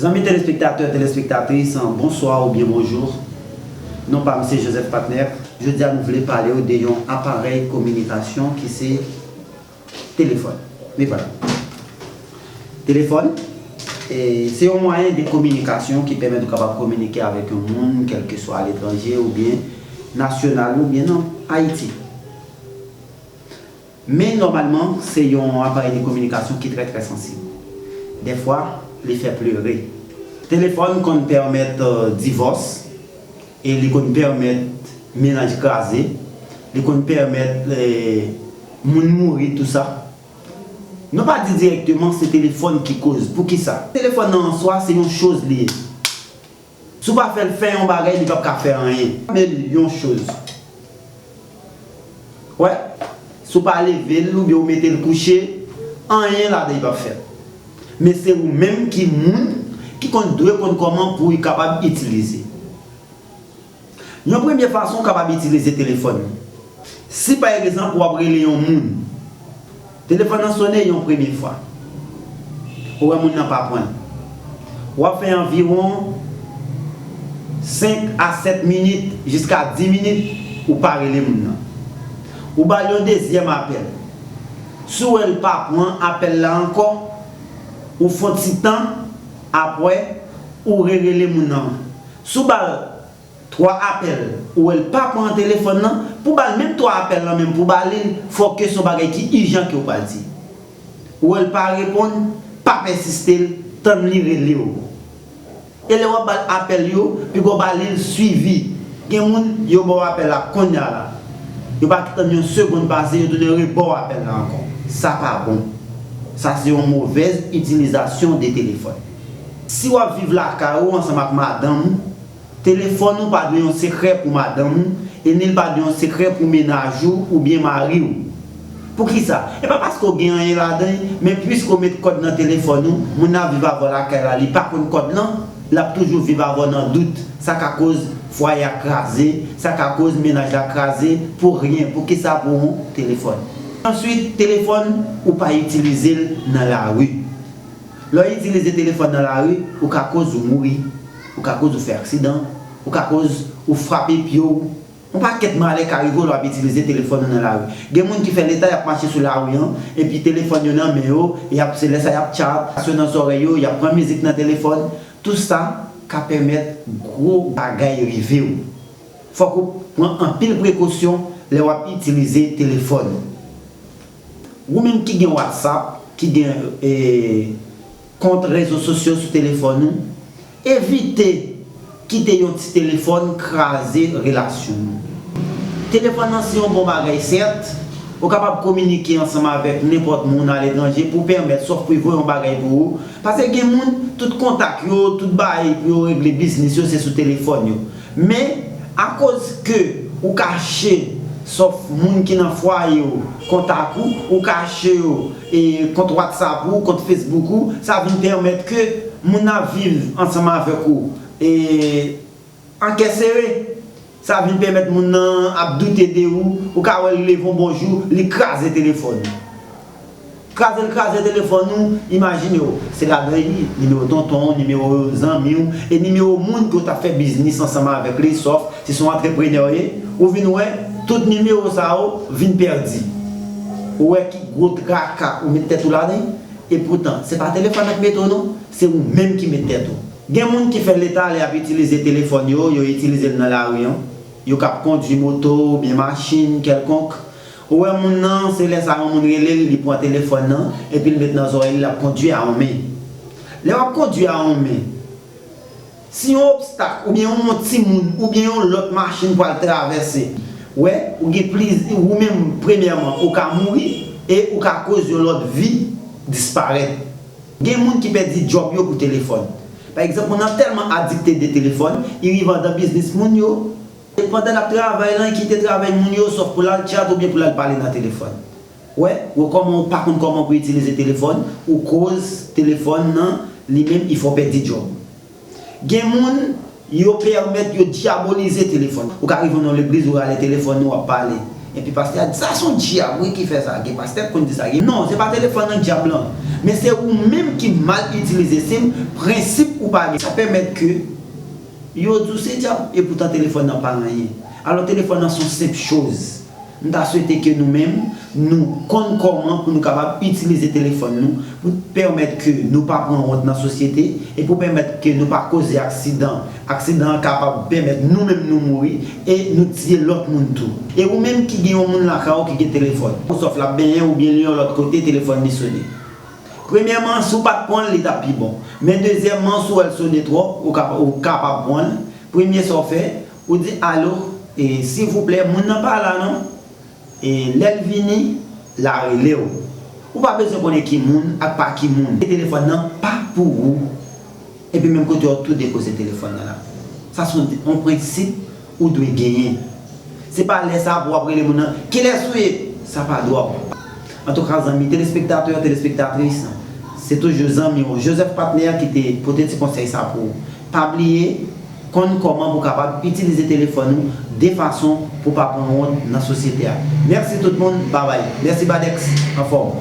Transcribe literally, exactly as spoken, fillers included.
Zanmi telespektatè, telespektatris, bonswa oubyen bonjou. Non pa m se Joseph Patnè. Jodi a nou vle pale w de yon aparèy kominikasyon ki se telefòn. Wi, vwala. Telefòn, e, se yon mwayen de kominikasyon ki pèmèt ou kapab kominike avèk yon moun, kèlkeswa aletranje oubyen nasyonal oubyen nan Ayiti. Men nòmalman, se yon aparèy de kominikasyon ki trè, trè sansib. Dèfwa, li fè plere. Telefòn konn pèmèt, e, divòs, e li konn pèmèt mennaj kraze, li konn pèmèt, e, moun mouri, tou sa. Nou pa di dirèkteman se telefòn ki koz. Poukisa? Telefòn nan an swa, se yon choz li ye. Si w pa fè l fè yon bagay, li p ap ka fè anyen. Men l yon choz. Wè, si w pa leve l oubyen w mete l kouche, anyen ladan li p ap fè. Men se ou menm ki moun ki konn dwe konn kòman pou w kapab itilize. Yon premye fason w kapab itilize telefòn nan. Si pa egzanp w ap rele yon moun, telefòn nan sone yon premye fwa. Ou wè moun nan pa pran l. W ap fè anviwon senk a sèt minit jiska dis minit ou pa rele moun nan. Ou ba l yon dezyèm apèl. Si w wè l pa pran apèl la ankò, ou fè yon ti tan, apre ou rerele moun nan. Si w ba l twa apèl, ou wè l pa pran telefòn nan, pou ba l menm twa apèl lan menm, pou ba li l, fòk ke se yon bagay ki ijan ke w pral di. Ou wè l pa reponn, pa pèsiste l, tann li rele w. E lè w ap ba l apèl yo, piga w ba li l swivi. Gen moun, yo ba w apèl la kounye a la. Yo pa tann yon segonn pase, yo tounen reba w apèl la ankò. Sa pa bon. Sa se yon movèz itilizasyon de telefòn. Si w ap viv lakay ou ansanm ak madanm ou, telefòn ou pa dwe yon sekrè pou madanm ou, e ni l pa dwe yon sekrè pou mennaj ou oubyen mari w. Poukisa? E pa paske w gen anyen ladan l, men piske w met kòd nan telefòn ou, moun nan ap viv avè w lakay la, li pa konn kòd lan, l ap toujou viv avè w nan dout. Sa ka koz fwaye a kraze, sa ka koz mennaj la kraze, pou ryen, poukisa? Pou yon telefòn. Answit, telefòn, ou pa itilize l nan lari. Lè w itilize telefòn nan lari, ou ka koz ou mouri, ou ka koz ou fè aksidan, ou ka koz ou frape pye w. Yon pakèt malè ka rive w lè w ap itilize telefòn ou nan lari. Gen moun ki fè leta y ap mache sou lari an, epi telefòn yo nan men yo, y ap, se lè sa y ap tchat, sou nan zòrèy yo, y ap pran mizik nan telefòn. Tou sa ka pèmèt gwo bagay rive w. Fòk ou pran anpil prekosyon lè w ap itilize telefòn ou. Ou menm ki gen WhatsApp, ki gen, e, kont rezo sosyo sou telefòn ou, evite kite yon ti telefòn kraze relasyon nou. Telefòn nan se yon bon bagay, sèt, ou kapab kominike ansanm avèk nenpòt moun aletranje pou pèmèt sa w voye yon bagay pou ou. Paske gen moun, tout kontak yo, tout bagay pou yo regle biznis yo, se sou telefòn yo. Men, akoz ke ou kache, sòf moun ki nan fwaye w, kontak ou, ou kache yo, e, kont WhatsApp ou, kont Facebook ou, sa vin pèmèt ke moun nan viv ansanm avèk ou, e, an kè sere. Sa vin pèmèt moun nan ap doute de ou, ou ka wè l leve yon bon jou, li kraze telefòn. Kraze l kraze telefòn ou, imajine w, se ladan li, nimewo tonton w, nimewo zanmi w, e nimewo moun ke w t ap fè biznis ansanm avèk li, sòf si se yon antreprenè w ye, ou vin wè tout nimewo sa yo vin pèdi. Ou wè ki gwo traka ou met tèt ou ladan, epoutan, se pa telefòn nan k mete w non, se ou menm ki met tèt ou. Gen moun ki fè leta lè y ap itilize telefòn yo, yo itilize l nan lari an, yo k ap kondui moto oubyen machin kèlkonk. Ou wè moun nan, se lè sa yon moun rele l, li pran telefòn nan, epi l met nan zòrèy li, l ap kondui a yon men. Lè w ap kondui a yon men, si yon obstak, oubyen yon timoun, oubyen yon lòt machin pral travèse, wè, ou gen pliz-, ou menm, premyèman, ou ka mouri, e ou ka koz yon lòt vi disparèt. Gen moun ki pèdi djòb yo pou telefòn. Pa egzanp, moun nan tèlman adikte de telefòn, li rive anndan biznis moun yo, e pandan l ap travay lan, li kite travay moun yo, sòf pou l al tchat oubyen pou l al pale nan telefòn. Wè, wè kòman ou pa konn kòman pou itilize telefòn, ou koz telefòn nan, li menm, li fè w pèdi djòb. Gen moun, yo pèmèt yo dyabolize telefòn. Ou ka rive nan legliz, ou rale telefòn ou, w ap pale. Epi pastè a di, "Sa se yon dyab, wi, ki fè sa." Gen pastè k konn di sa. Gen, non, se pa telefòn nan dyab lan. Men se ou menm ki mal itilize sim, prensip ou pa gen. Sa pèmèt ke yo di w se dyab, epoutan telefòn nan pa anyen. Alò, telefòn nan se yon senp choz. M ta swete ke nou menm, nou konn kòman pou nou kapab itilize telefòn nou, pou pèmèt ke nou pa pran wont nan sosyete, e pou pèmèt ke nou pa koze aksidan. Aksidan an kapab pèmèt nou menm nou mouri, e nou tiye lòt moun tou. E ou menm ki gen yon moun lakay ou ki gen telefòn, Microsoft l ap benyen oubyen li yon lòt kote, telefòn li sone. Premyèman, si w pa t pran l, li t ap pi bon. Men dezyèmman, si w wè l sone twòp, ou kap-, ou kapab pran l. Premye sa w fè, ou di, "Alo, e, silvouplè, moun nan pa la non." E lè l vini, l a rele w. Ou pa bezwen konnen ki moun ak pa ki moun. Telefòn nan pa pou ou. Epi menm kote w tou depoze telefòn nan la. Sa se yon, yon prensip ou dwe genyen. Se pa lè sa pou w ap rele moun nan, "Kilès ou ye?" Sa pa dwa w. Antouka, zanmi telespektatè, telespektatris, se toujou zanmi w, Joseph Patnè, ki te pote ti konsèy sa pou ou. Pa bliye, konn kòman pou w kapab itilize telefòn ou de fason pou w pa pran wont nan sosyete a. Mèsi tout moun, babay. Mèsi Badex, anfòm.